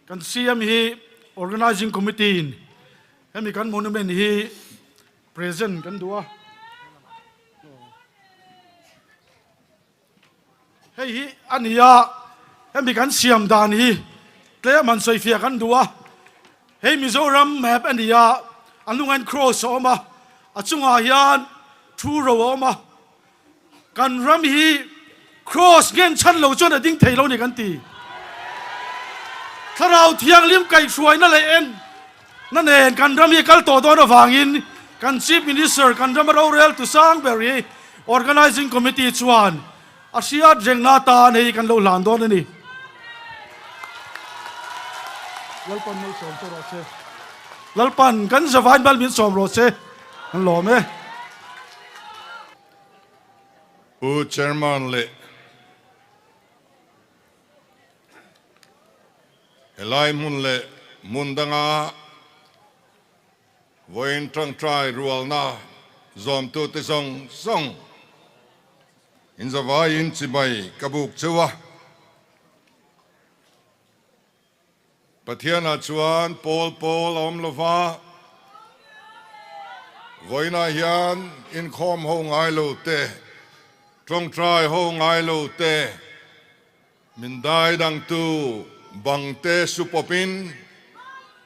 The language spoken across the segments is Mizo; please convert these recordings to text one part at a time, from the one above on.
Kan CM hi Organizing Committee in hemi kan monument hi present kan duh a. Hei hi a ni a, hemi kan siam dan hi tlem han sawifiah kan duh a. Hei Mizoram map a ni a, a hnungah hian cross a awm a, a chungah hian thu ro a awm a. Kan ram hi Cross ngen chhan lo chuan a ding thei lo ni kan ti. Thlarau Thianghlim kaihhruaina leh en na nen kan ram hi kal tawh dawn avangin kan Chief Minister kan rama rorel tu sang ber hi Organising Committee chuan a hriat rengna atan hei kan lo hlan dawn a ni. Lalpan malsawm che rawh se. Lalpan kan zavain bal min sawm rawh se. Kan lawm e. Pu Chairman leh helai hmun leh hmun danga vawiin tangtai rualna zawmtute zawng zawng inzavaiin chibai ka buk cheu a. Pathianah chuan pawl pawl a awm lo va, vawiinah hian inkhawm ho ngai lo te, tawngtai ho ngai lo te, min dai dangtu bang te su pawpin,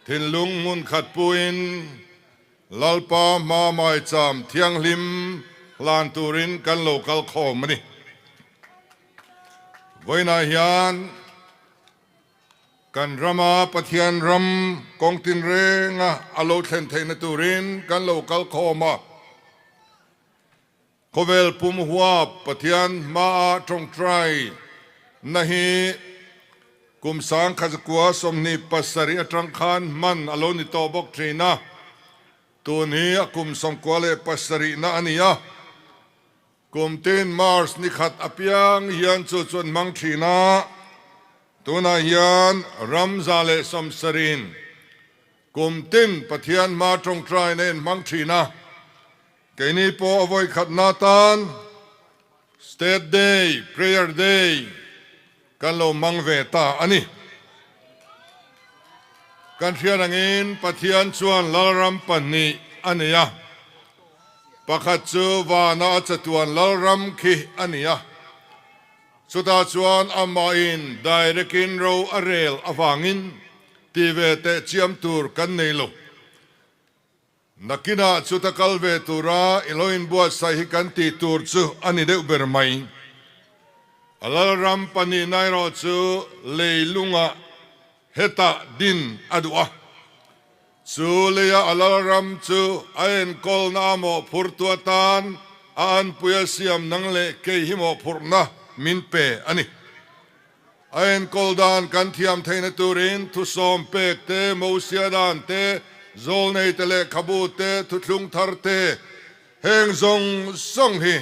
thinlung hmun khat puin Lalpa hma maicham thianghlim hlan turin kan lo kal khawm a ni. Vawiinah hian. Kan rama Pathian ram kawng tinrenga a lo thlen theihna turin kan lo kal khawm a. Khawvel pum huap Pathian hmaa tawngtai na hi kum 1927 atang khan hman a lo ni tawh bawk thin a, tun hi a kum 97 na a ni a. Kum tin March ni khat apiang hian chu chuan hmang thin a, tunah hian ram 170 kum tin Pathian hma tawngtaina in hmang thin a, keini pawh a vawi khatna tan State Day, Prayer Day kan lo hmang ve ta a ni. Kan hriat angin Pathian chuan Lalram pahnih a nei a, pakhat chu vana a chatuan Lalram khi a ni a, chutah chuan amahin direct-in ro a rel avangin ti ve teh chiam tur kan nei lo. Nakinah chuta kal ve tura i lo inbuatsaih hi kan tih tur chu a ni deuh ber mai. A Lalram pahnihna erawh chu leilungah hetah din a duh a. Chu leia a Lalram chu a enkawlna a mawhphurtu atan a anpui a siam nang leh kei hi mawhphurhna min pe a ni. A enkawl dan kan thiam theihna turin thusawm pek te, Mosia dan te, zawlnei te lehkhabu te, thuthlung thar te, heng zawng zawng hi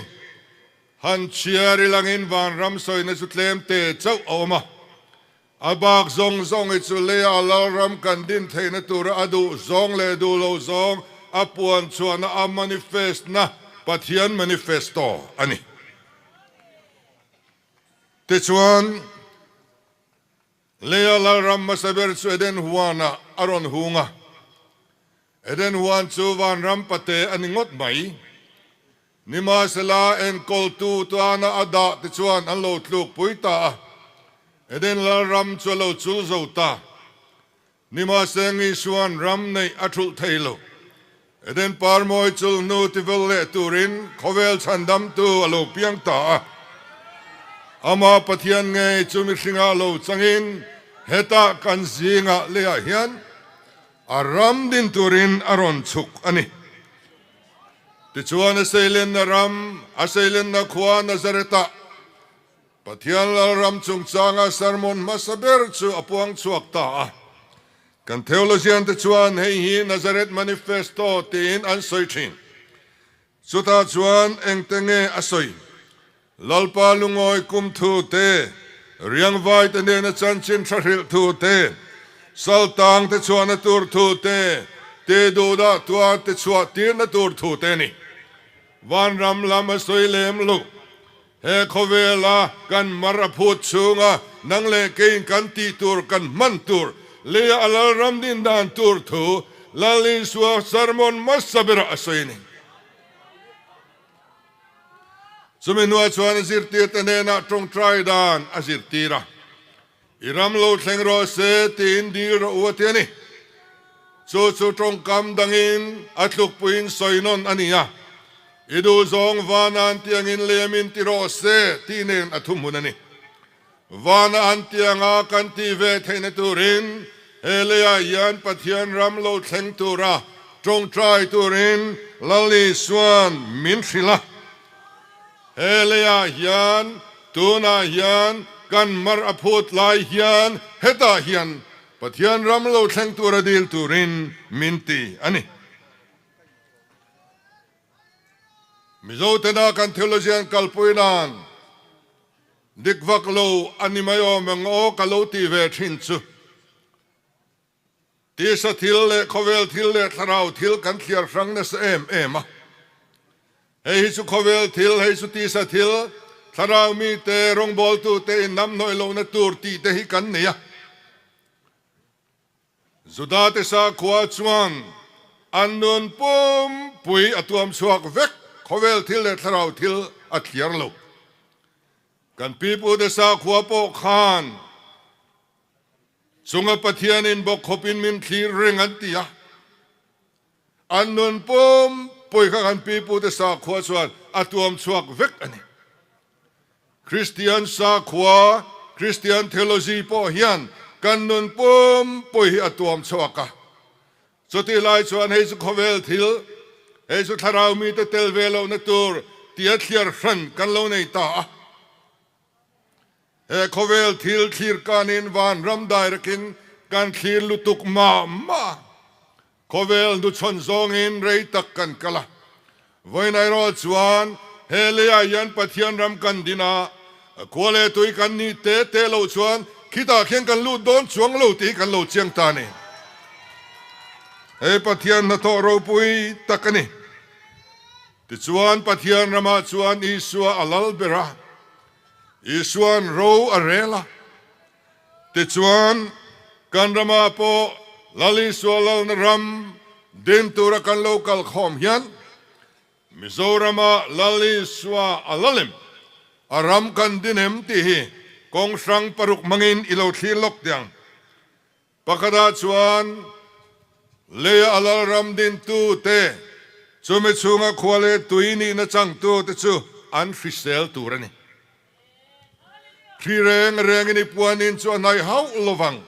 han chhiar ilangin vanram sawina chu tlem te chauh a awm a. A bak zawng zawng hi chu leia a lalram kan din theihna tura a duh zawng leh duh lo zawng a puan chhuahna a manifest na Pathian manifesto a ni. Tichuan, Leia lalram hmasa ber chu Eden huanah a rawn hung a. Eden huan chu vanram pate a ni ngawt mai. Nimahsela, enkawltu tana a dah te chuan an lo tlukpui ta a. Eden lalram chu a lo chul zo ta. Nimahse Ngisuan ram neih a thulh thei lo. Eden parmawi chul hnu tivel leh turin khawvel chhandamtu a lo piang ta a. Amah Pathian ngei chu mihringah lo changin hetah kan zingah leiah hian a ram din turin a rawn chhuk a ni. Tichuan a seilenna ram, a seilenna khua Nazareth-ah Pathian Lalram chungchanga sermon hmasa ber chu a puang chhuak ta a. Kan theologian te chuan hei hi Nazareth Manifesto tiin an sawi thin. Chutah chuan engte nge a sawi? Lalpa lungawi kum thu te, riangvai te nena chanchin tha hrilh thu te, saltang te chhuahna tur thu te, ti duhdah tuar te chhuah tirna tur thu te a ni. Vanram lam a sawi lem lo. He khawvela kan mar a phut chhunga nang leh keiin kan tih tur kan hman tur. Leia a Lalram din dan tur thu Lal Isua sermon hmasa berah a sawi a ni. Chumi hnuah chuan a zirtirte hnenah tawngtai dan a zirtir a, I ram lo thleng rawh se tiin dil rawh u a ti a ni. Chu chu tawngkam dangin a tlukpuiin sawi nawn a ni a, I duhzawng vana an tiangin lemin ti rawh se tih nen a thuhmun a ni. Vana an tianga kan tih ve theihna turin he leiah hian Pathian ram lo thleng tura tawngtai turin Lal Isua'n min hrilh a. He leiah hian tunah hian kan mar a phut lai hian hetah hian Pathian ram lo thleng tura dil turin min ti a ni. Mizotena kan theologian kalpui nan Dik vak lo a ni mai awm ang aw ka lo ti ve thin chu. Tisa thil leh khawvel thil leh thlarau thil kan thliar hrang nasa em em a. Hei hi chu khawvel thil, hei chu tisa thil, thlarau mite, rawngbawltute innamhnawih lohna tur tih te hi kan nei a. Judate sakhua chuan an nun pumpui a tuam chhuak vek, khawvel thil leh thlarau thil a thliar lo. Kan pipute sakhua pawh khan chunga Pathianin bawk khawpin min thlir reng an ti a. An nun pumpui kha kan pipute sakhua chuan a tuam chhuak vek a ni. Kristian sakhua, Christian theology, pawh hian kan nun pumpui hi a tuam chhuak a. Chutih lai chuan hei chu khawvel thil, hei chu thlarau mite tel ve lohna tur tia thliar hran kan lo nei ta a. He khawvel thil thlir kanin vanram dairakin kan thlir lutuk mah mah a. Khawvel nuchhawn zawngin rei tak kan kal a, vawiin erawh chuan he leiah hian Pathian ram kan din a, khua leh tui kan nih te te loh chuan khitah khian kan lut dawn chuang lo tih hi kan lo chiang ta a ni. Hei Pathian hnathawh ropui tak a ni. Tichuan Pathian ramah chuan Isua a lal ber a, Isua'n ro a rel a. Tichuan, kan ramah pawh Lal Isua lalna ram din tura kan lo kal khawm hian Mizorama Lal Isua a la lem, a ram kan din em tih hi kawng hrang paruk hmangin i lo thlir lawk teh ang. Pakhatah chuan leia a lal ram dintute chumi chhunga khua leh tui nihna changtute chu an hrisel tur a ni. Thli reng rengin i puanin chu a hnaih hauh lovang.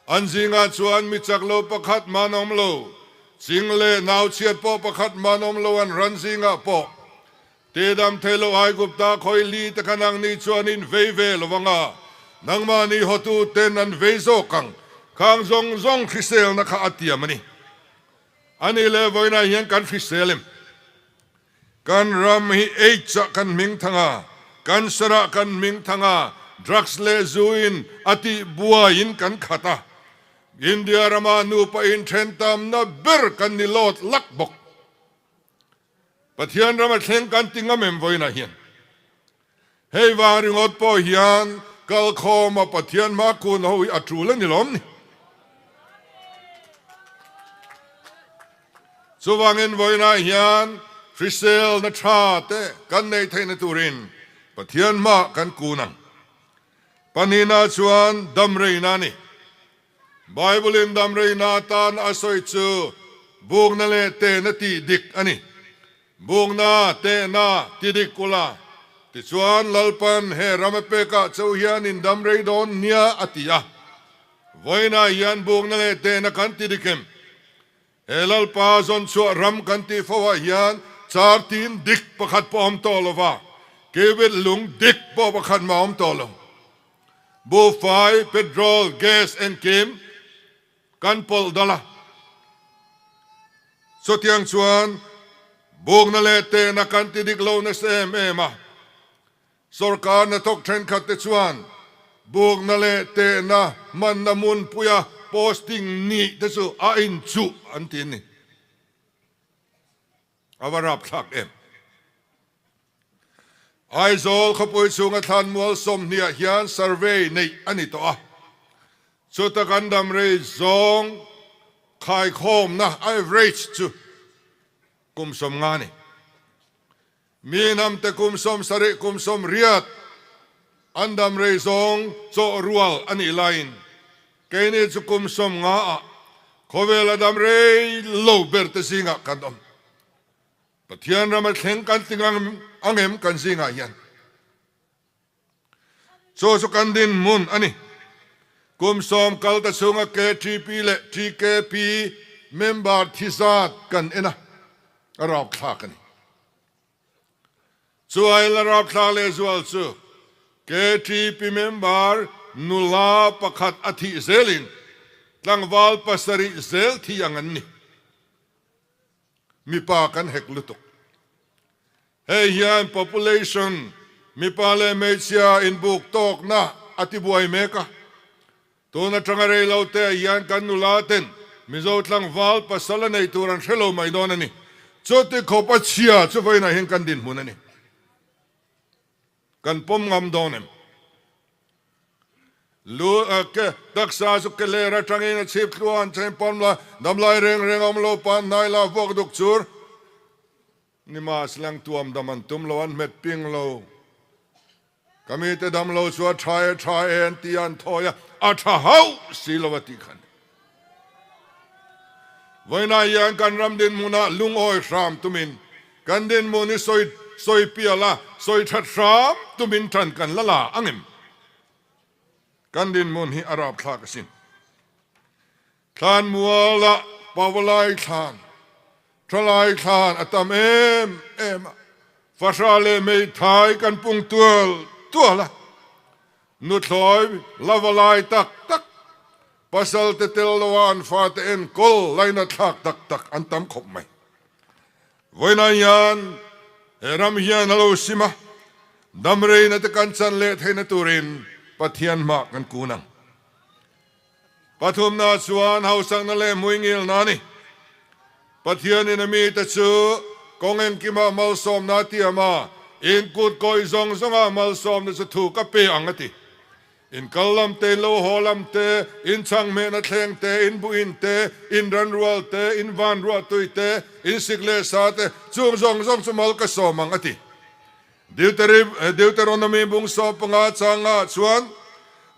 An zingah chuan mi chak lo pakhat man awm lo, ching leh nau chhiat pawh pakhat man awm lo an ran zingah pawh. Tidam thei lo Aigupta khawi li te kha nangni chuan in vei ve lo ang a, nangmahni hotu ten an vei zawk ang, khang zawng zawng hriselna kha a tiam a ni. A nih leh vawiinah hian kan hrisel em? Kan ram hi AIDS ah kan hming thang a, cancer ah kan hming thang a, drugs leh zu in a tih buaiin kan khat a, India rama nupa inthen tamna ber kan ni lawt lak bawk. Pathian ram a thleng kan ti ngam em vawiinah hian? Hei vang ringawt pawh hian kalkhawma Pathian hma kun ho hi a tul a ni lawm ni. Chuvangin vawiinah hian hriselna tha te kan neih theihna turin Pathian hma kan kun ang. Pahnihna chuan damreina a ni. Bible-in damreina atan a sawi chu bukna leh tehna tih dik a ni. Bukna, tehna ti dik ula, tichuan Lalpan he ram a pekah chauh hian in damrei dawn nia a ti a. Vawiinah hian bukna leh tehna kan ti dik em? He Lalpa zawnchhuah ram kan tih fo ah hian char tin dik pakhat pawh a awm tawh lo va, kewit lung dik pawh pakhat mah a awm tawh lo. Buhfai, petrol, gas engkim kan pawlh dal a. Chutiang chuan bukna leh tehna kan ti dik lo nasa em em a. Sorkar hnathawk thenkhat te chuan bukna leh tehna hmanna hmunpuia posting nih te chu a inchuh an ti a ni. A va rapthlak em. Aizawl khawpui chhunga thlanmual 20 ah hian survey neih a ni tawh a. Chuta kan dam rei zawng khaikhawmna, average, chu kum 50 a ni. Mi hnamte kum 70 kum 80 an dam rei zawng chawh rual a nih laiin keini chu kum 50 ah khawvela dam rei lo ber te zingah kan awm. Pathian rama thleng kan ti ang em kan zingah hian? Chu chu kan dinhmun a ni. Kum 10 kal ta chhunga KTP leh TKP member thi zat kan en a, a rapthlak a ni. Chu aila rapthlak lehzual chu KTP member nula pakhat a thih zelin tlangval pasarih zel thi ang an ni. Mipa kan hek lutuk. Hei hian population, mipa leh hmeichhia inbuk tawkna a tibuai mek a. Tun atanga rei lo te ah hian kan nula ten Mizo tlangval pasal a nei tur an hre lo mai dawn a ni. Chuti khawp a chhia chu vawiinah hian kan dinhmun a ni. Kan pawm ngam dawn em? Lu ke taksa chu ke ler atangin a chhip thluan chen pawm la, damlai reng reng awm lo pan hnai la vuak duk chur. Nimahsela tuam dam an tum lo, an hmet ping lo. Ka mite dam lo chu a tha e tha e an ti a, an thawi a, a tha hauh si lo a tih kha a ni. Vawiinah hian kan ram dinhmunah lungawi hram tumin kan dinhmun hi sawi sawi pial a, sawi that hram tumin tan kan la la ang em? Kan dinhmun hi a rapthlak asin. Thlanmualah Pavalai thlan, Thalai thlan a tam em em a, Fahra leh Meithai kan pung tual tual a, Nuthlawi la va lai tak tak, pasal te tel lo a an fate enkawl laina thlak tak tak an tam khawp mai. Vawiinah hian he ram hian a lo sim a, damreina te kan chan leh theihna turin Pathian hmah kan kun ang. Pathumna chuan hausakna leh hmuingilna a ni. Pathianin a mite chu kawng engkimah malsawmna a tiam a, in kut kawih zawng zawngah malsawmna chu thu ka pe ang a ti. In kal lam te, in lo haw lam te, in chhanghmehna thleng te, in buhin te, in ranrual te, in vanruah tui te, in sik leh sa te, chung zawng zawng chu mal ka sawm ang a ti. Deuteronomy bung 15 changah chuan,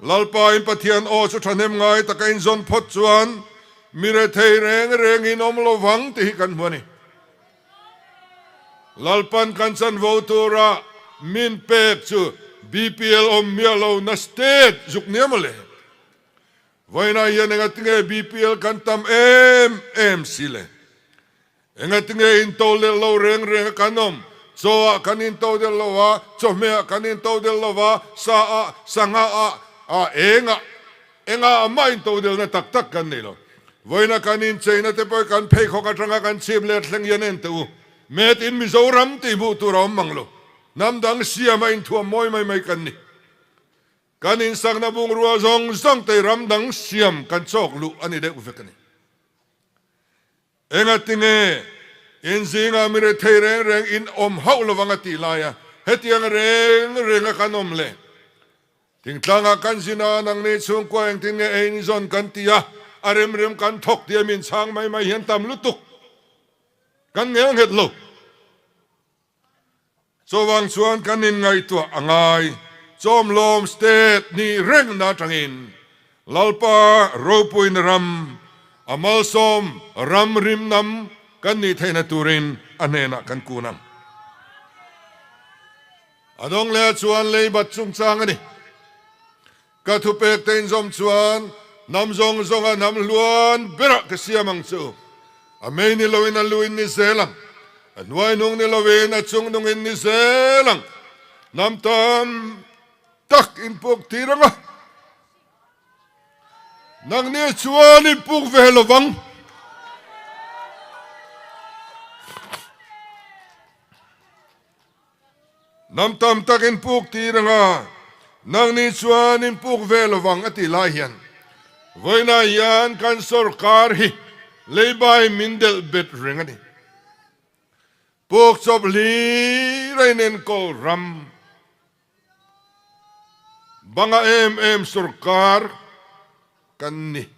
Lalpa in Pathian aw chu thahnem ngai taka in zawn phawt chuan mi rethei reng reng in awm lo vang tih hi kan hmu a ni. Lalpan kan chanvo tura min pek chu BPL awm miah lo na state zuk nia mawle. Vawiinah hian engatinge BPL kan tam em em si le? Engatinge into leh lo reng reng a kan awm? Chaw ah kan into del lo a, chawhmeh ah kan into del lo a, sa ah, sangha ah, ah eng ah, engah ah mah into delna tak tak kan nei lo. Vawiina kan incheina te pawh kan pheikhawk atanga kan chhip let thleng hian en teh u. Made in Mizoram tih hmuh tur a awm mang lo. Hnam dang siam a inthuam mawi mai mai kan ni. Kan insakna bungrua zawng zawng te ram dang siam kan chawk luh a ni deuh vek a ni. Engatinge in zingah mi rethei reng reng in awm hauh lovang a tih laia hetiang reng renga kan awm le? Thingtlangah kan zin a, nangni chhungkua engtin nge ei zawn kan ti a, a rem rem kan thawk tia min chhang mai mai hian tam lutuk kan ngel nghet lo. Chuvang chuan kan inngaihtuah a ngai. Chawmlawm state nih rengna atangin Lalpa ropuina ram, a malsawm ram rimnam kan nih theihna turin a hnenah kan kun ang. A dawng leh chuan leibat chungchang a ni. Ka thupek te inzawm chuan hnam zawng zawnga hnam hluan berah ka siam ang chu. A mei ni loin a lu in ni zel ang, a hnuai nung ni loin a chung nung in ni zel ang. Hnam tam tak in puk tir ang a, nangni chuan in puk ve lo vang. Hnam tam tak in puk tir ang a, nangni chuan in puk ve lo vang a tih lai hian vawiinah hian kan sorkar hi leibai min delh bet reng a ni. Puk chawp hlir a inenkawl ram banga em em sorkar. kan ni.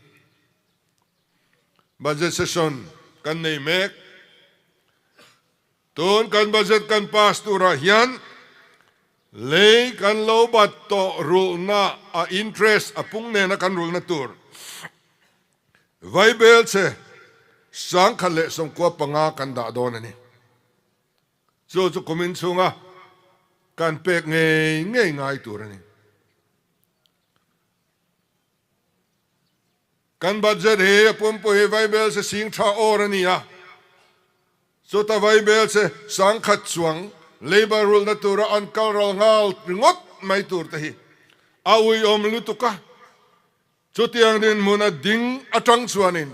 Budget session kan nei mek. Tun kan budget kan pass turah hian lei kan lo bat tawh rulhna a interest a pung nena kan rulhna tur vaibel che 1095 kan dah dawn a ni. Chu chu kumin chhunga kan pek ngei ngei ngai tur a ni. Kan budget hi a pumpui hi vaibel se sing tha awr a ni a, chuta vaibel se 10,000 chuang labour rulhna tura an kal ral nghal ringawt mai tur te hi a uiawm lutuk a. Chutiang dinhmuna ding atang chuanin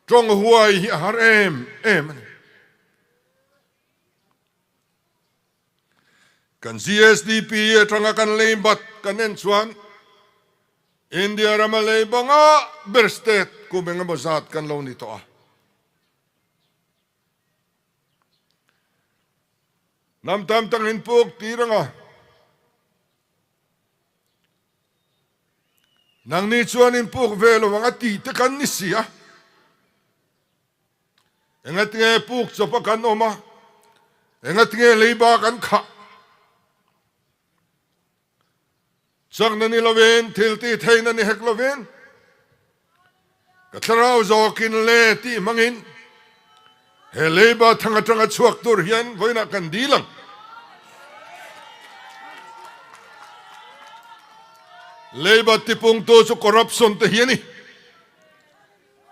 tawng huai hi a har em em a ni. Kan GSDP atanga kan lei bat kan en chuan India rama lei banga ber state kum engemaw zat kan lo ni tawh a. Hnam tam tak in puk tir anga nangni chuan in puk ve lo ang a tih te kan ni si a. Engatinge puk chawp a kan awm a, engatinge leiba kan khah? Chakna ni lovin, thil tih theihna ni hek lovin, ka thlarau zawkin le tih hmangin he leiba thang atanga chhuak tur hian vawiinah kan dil ang. Leiba tipungtu chu corruption te hi a ni.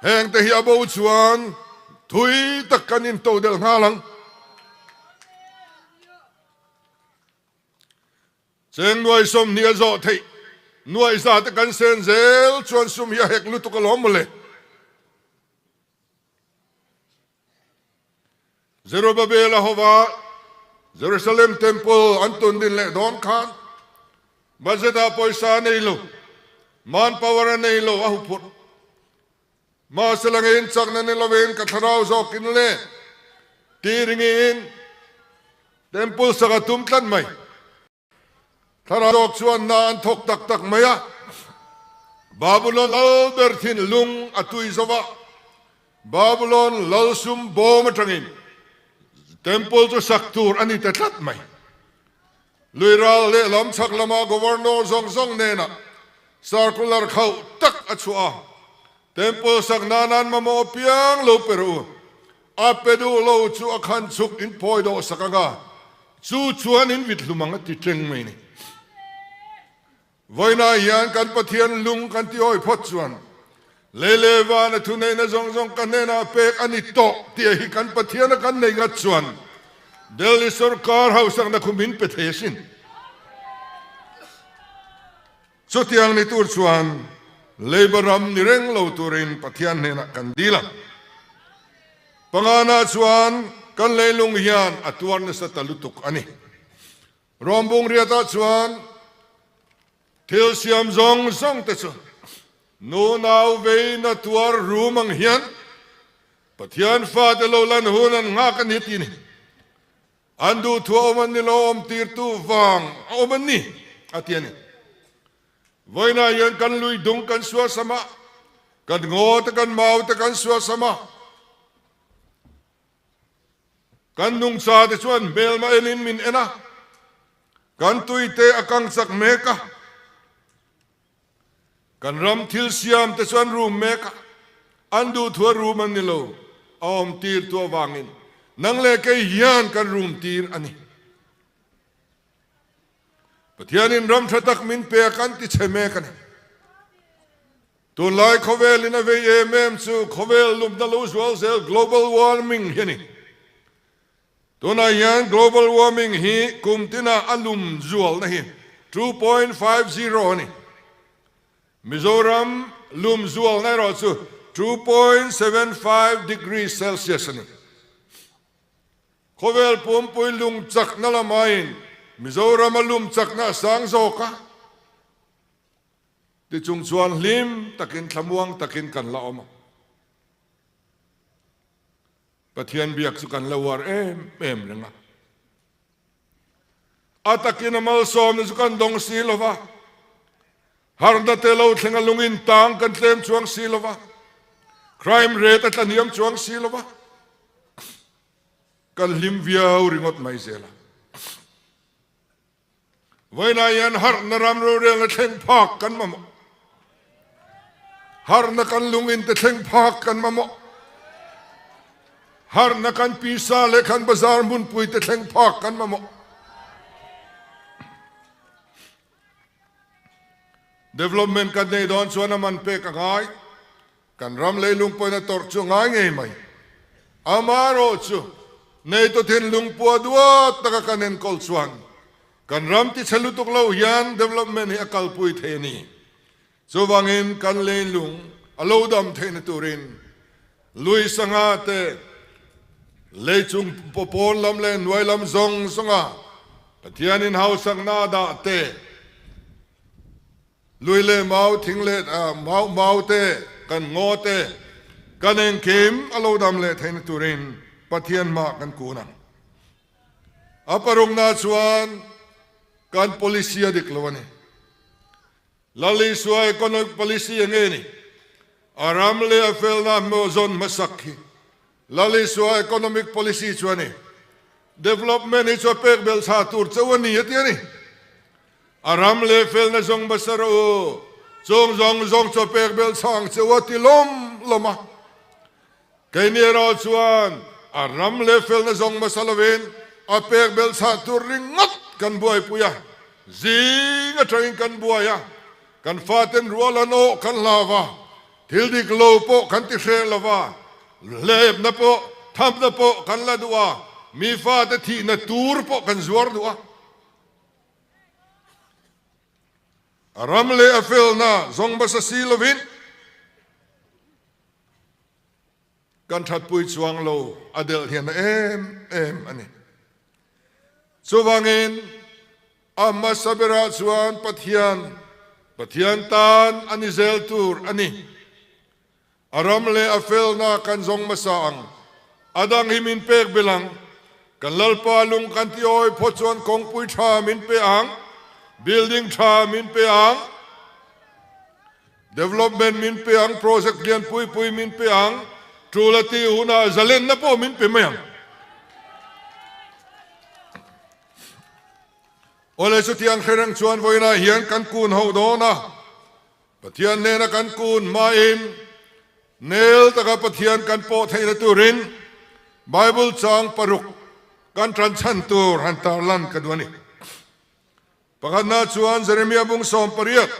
Heng te hi a bo chuan thui tak kan into del nghal ang. Cheng nuai 20 a zawh theih nuai za te kan sen zel chuan sum hi a hek lutuk alawm mawle. Zerubbabel-a hova Jerusalem Temple an tun din leh dawn khan budget-ah pawisa a nei lo, manpower a nei lo a huphurh. Mahse langin chakna ni lovin ka thlarau zawkin le ti ringin Temple sak a tum tlat mai. Thlarau zawk chuan hna an thawk tak tak mai a, Babulon lal ber thinlung a tui zo va, Babulon lal sum bawm atangin Temple chu sak tur a ni ta tlat mai. Luiral lehlam chhak lama Governor zawng zawng hnenah circular khauh tak a chhuah a, Temple sak nan an mamawh apiang lo pe rawh u, A pe duh lo chu a khan chhuk in phawi dawh sak ang a, chu chuan in vit hlum ang a ti teng mai ni. Vawiinah hian kan Pathian lung kan ti awi phawt chuan lei leh van a thuneihna zawng zawng ka hnenah pek a ni tawh tih hi kan Pathian a kan nei ngat chuan Delhi sorkar hausakna khu min pe thei asin. Chutiang ni tur chuan Labour ram ni reng lo turin Pathian hnenah kan dil a. Pangana chuan kan leilung hian a tuar nasa ta lutuk a ni. Rawmbung riatah chuan thil siam zawng zawng te chu nu nau veina tuar rum ang hian Pathian fate lo lan hun an nghak a ni ti ni. An duhthu a awm an ni lo, awm tirtu vang a awm an ni, a ti a ni. Vawiinah hian kan lui dung kan suasam a, kan ngaw te kan mau te kan suasam a, kan nungcha te chuan hmelma enin min en a, kan tui te a kang chak mek a, Kan ram thil siam te chu an rum mek a, an duhthua rum an ni lo, a awm tir tu avangin nang leh kei hian kan rum tir a ni. Pathianin ram tha tak min pe a kan ti chhe mek a ni. Tunlai khawvelin a vei em em chu khawvel lumna lo zual zel global warming hi a ni. Tunah hian global warming hi kum tina a lum zualna hi 2.50 a ni. Mizoram lum zualna erawh chu 2.75 degree Celsius a ni. Khawvel pumpui lung chakna lamaiin Mizoram a lum chakna a sang zawk a, tichung chuan hlim takin thlamuang takin kan la awm a. Pathian biak chu kan la uar em em reng a. A takin a malsawmna chu kan dawng si lo va. Harna te lo thleng a lungin tang kan tlem chuang si lo va, crime rate a tlahniam chuang si lo va, kan hlim viau ringawt mai zel a. Vawiinah hian harhna ram rorelna thleng phak kan mamawh. Harhna kan lungin te thleng phak kan mamawh. Harhna kan pisa leh kan bazar hmunpui te thleng phak kan mamawh. Development kan nei dawn chuan a man pek a ngai. Kan ram leilung pawhin a tawrh chu a ngai ngei mai. Amaherawhchu, neitu thinlung pua duat taka kan enkawl chuan kan ram tichhe lutuk lo hian development hi a kalpui thei a ni. Chuvangin kan leilung a lo dam theihna turin lui sangha te leichung pawn lam leh hnuai lam zawng zawnga Pathianin hausakna a dah te, Lui leh mau, thing leh mau, mau te, kan ngaw te, kan engkim a lo dam leh theihna turin Pathian hmah kan kun ang. A parukna chuan kan policy a dik lo a ni. Lal Isua economic policy eng nge ni? A ram leh a felna hmawh zawn hmasak hi Lal Isua economic policy chu a ni. Development hi chu a pek belh chha tur chauh a ni a ti a ni. A ram leh felna zawng hmasa rawh u, chung zawng zawng chu a pek belh chha ang chauh a ti lawm lawm a. Keini erawh chuan a ram leh felna zawng hmasa lovin a pek belh chha tur ringawt kan buaipui a, zing atangin kan buai a, kan faten rual an awh kan hlau a, Thil dik lo pawh kan ti hreh lo va, hlepna pawh, thamna pawh kan la duh a, mi fate thihna tur pawh kan zuar duh a. A ram leh a felna zawng hmasa si lovin kan thatpui chuang lo a delh hian a em em a ni. Chuvangin a hmasa berah chuan Pathian, Pathian tan a ni zel tur a ni. A ram leh a felna kan zawng hmasa ang, a dang hi min pek belh ang. Kan Lalpa lung kan ti awi phawt chuan kawngpui tha min pe ang, building tha min pe ang, development min pe ang, project lian pui pui min pe ang, tul a tih hunah zalenna pawh min pe mai ang. Awle chutiang hre reng chuan vawiinah hian kan kun ho dawn a, Pathian hnena kan kun hmain nel taka Pathian kan pawh theihna turin Bible chang paruk kan tanchhan tur han tarlan ka duh a ni. Pakhatna chuan Jeremia bung 18,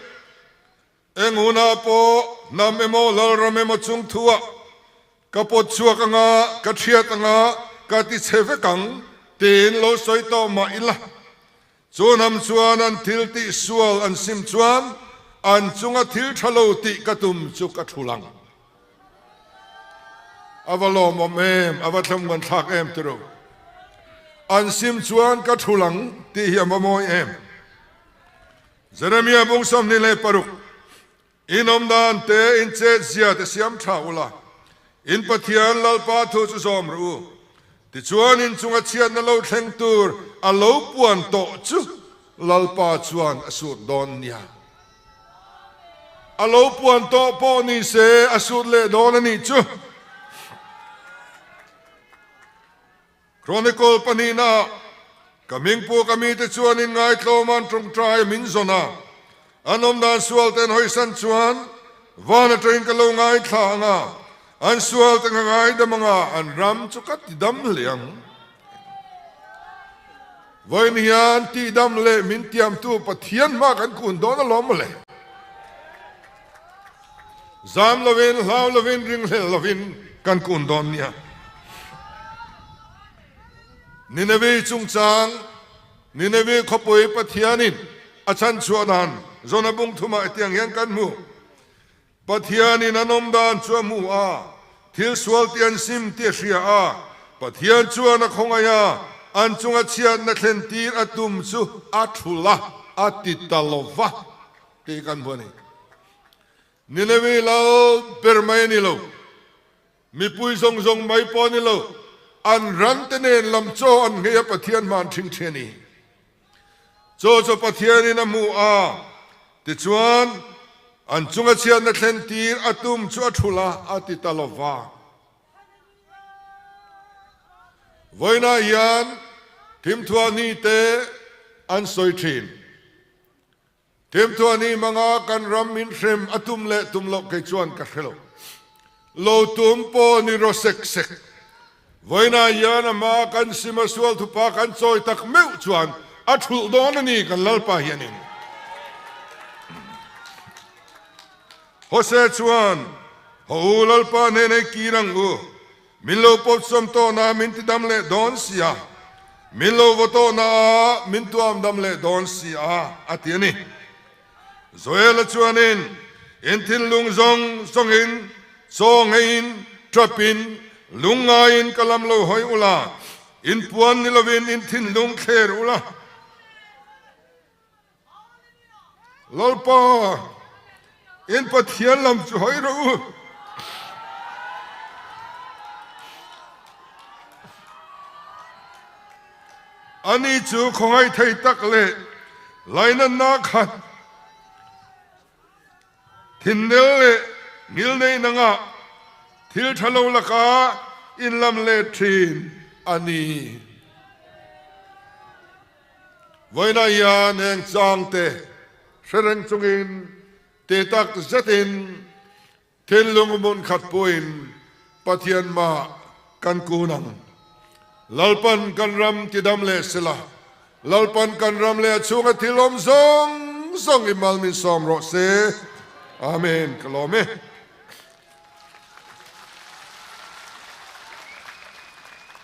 Eng hunah pawh hnam emaw lalram emaw chung thuah ka pawt chhuak anga, ka thiat anga, ka ti chhe vek ang tiin lo sawi tawh mah ila. Chu hnam chuan an thil tih sual an sim chuan an chunga thil tha lo tih ka tum chu ka thul ang. A va lawmawm em, a va thlawmngan thlak em tiro. An sim chuan ka thul ang tih hi a va mawi em. Jeremia bung 26, In awm dan te, in chet zia te siam tha ula, in Pathian Lalpa thu chu zawm rawh u. Tichuan in chunga chhiatna lo thleng tur a lo puan tawh chu Lalpa chuan a sut dawn nia. A lo puan tawh pawh ni se a sut leh dawn a nih chu. Chronicle pahnihna Ka hmingpu ka mite chuan in ngaitlawm an tawngtai min zawn a, an awm dan sual te an hawisan chuan van atangin ka lo ngaithla ang a, an sual te ka ngaidam ang a, an ram chu ka tidam hle ang. Vawiin hian tihdam leh min tiamtu Pathian hma kan kun dawn alawm mawle. Zam lovin, hlau lovin, ringhlel lovin kan kun dawn nia. Nineveh chungchang, Nineveh khawpui Pathianin a chhanchhuah dan Jona bung thumah hetiang hian kan hmu. Pathianin an awm dan chu a hmu a, thil sual tih an sim tih a hria a, Pathian chuan a khawngaih a, an chunga chhiatna thlen tir a tum chu a thul a, a ti ta lo va tih kan hmu a ni. Nineveh lal ber mai a ni lo, mipui zawng zawng mai pawh a ni lo, an ran te nen lam chaw an nghei a Pathian hma an ṭhing ṭhi a ni. Chaw chu Pathianin a hmu a. Tichuan, an chunga chhiatna thlen tir a tum chu a thulh a, a ti ta lo va. Vawiinah hian thimthuahni te an sawi thin. Thimthuahni hmanga kan ram min hrem a tum leh tum loh kei chuan ka hre lo. Lo tum pawh ni rawh sek sek. Vawiinah hian a hma kan sim a sual thupa kan chawi tak meuh chuan a thulh dawn a ni kan Lalpa hianin. Hose chuan, Haw u Lalpa hnen ei kir ang u, min lo pawp sawm tawhna min ti dam leh dawn si a, min lo vaw tawhna ah min tuam dam leh dawn si a, a ti a ni. Joela chuanin, In thinlung zawng zawngin, chaw ngeiin, ṭapin, lungngaiin ka lam lo hawi ula, in puan ni lovin in thinlung thler ula. Lalpa, in Pathian lam chu hawi rawh u. Ani chu khawngaih thei tak leh lainatna khat Thinnel leh ngilneih nangah thil tha lo laka inlam let thin a ni. Vawiinah hian heng changte hre reng chungin ti tak zetin thinlung hmun khat puiin Pathian mah kan kun ang. Lalpan kan ram tidam leh sela, Lalpan kan ram leh a chhunga thil awm zawng zawng i mal min sawm rawh se. Amen. Ka lawm e.